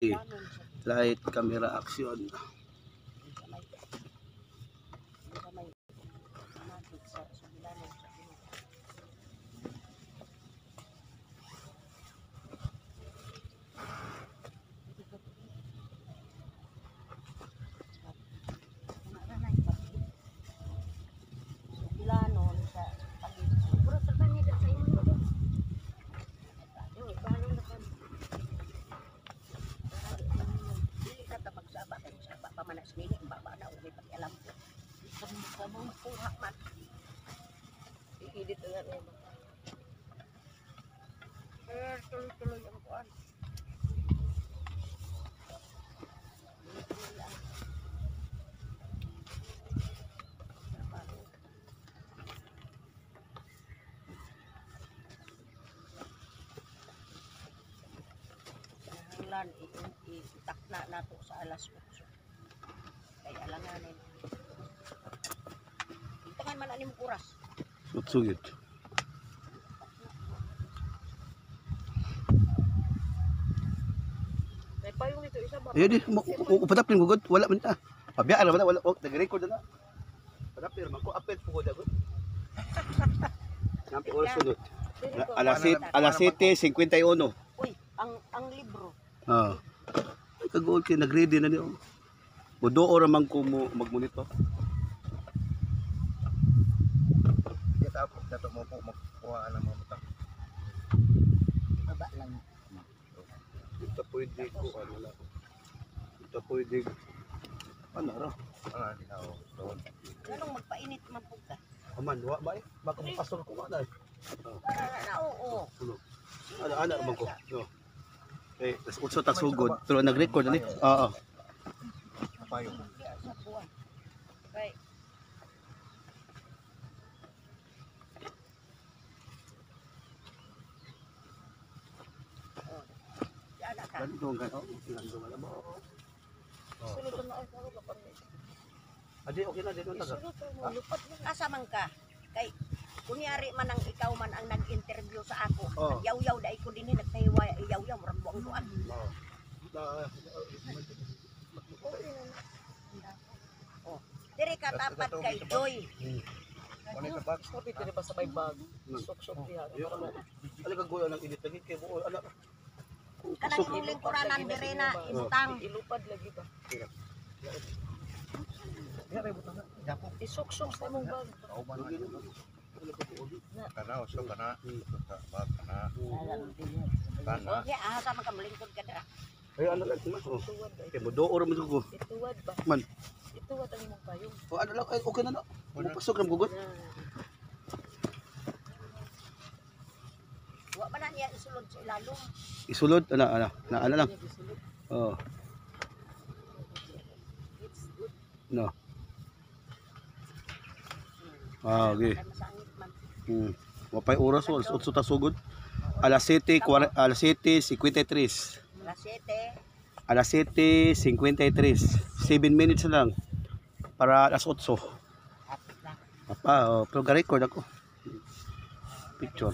Light, camera, action. Sugilanon sa pag- Puro sa kanila sa imo. Dili ka ta magsaba kay saba pa man na sa nini, baba na og may pakialam. Sa mong kuha man. I-edit na lang. Pero tuloy-tuloy ang kuan. Kinahanglan itakna nato sa alas 8. Kay alanganin. Intangan man ani mo oras. Sutsugit. May payong dito isa ba? Ayun di, upadapin ko gud, wala man ta. Pabiyaan ra man na, wala, oh, nag-record na na. Padapin man ko, apel po ko dagod. Nampi oras sunod. Alas 7:51. Uy, ang libro. Ah. Ay, kagool kay nag-ready na niyo. Muduo ra man ko mo magmonitor. Di ta dato mo po magkuha ng mga butang. Baba lang. Ito pwede ko ano lang. Ito pwede. Ano ra? Ang ani na oh. Doon. Nganong magpainit man pud ka? Aman, wa ba eh? Baka mapasol ko na. Para na oo. Ano? Ano ana ra man ko. No. Eh, tas utso ta sugod, pero nag-record na ni. Oo. Payo. Diya sa kuan. Kay Oh. Diya na ka. Ganito ang ganito. Ganito nga ba? Sunod na ay ako ba kami. Adi okay na dito taga. Isunod mo lupad na. Asa man ka? Kay kunyari man ang ikaw man ang nag-interview sa ako. Oh. Yaw-yaw dai ko dinhi nagtahiway yaw-yaw murag buang duan. Oo. Diri ka tapat kay Joy. Wala sa bag. Sabi diri ba sa may bag? Sok-sok diha. Ano ka gulo ng init lagi kay buo ana. Kanang imong lingkuranan diri na ibutang. Ilupad lagi ba? Diya ray butang na. Dapo. Isuksok sa imong bag. Kauban na. Kana uso kana. Sa bag kana. Kana. Ya, asa man ka molingkod ka dira. Ay ano lang ma. Oh. Ituwad ba? Kay muduo ra man ko. Ituwad ba? Man. Ituwad ang imong payong. O ano lang ay, okay na na. Mupasok ra gugod. Wa man na niya isulod sa ilalom. Isulod ana ana na ana lang. Oh. It's good. No. Ah, okay. Kay masangit man. Wapay oras o alas 8 ta sugod. Alas 7, alas 7:53. Alas 7. Alas 7:53. 7 minutes na lang para alas 8. Hapit na. Apa, oh, pero ga-record ako. Picture.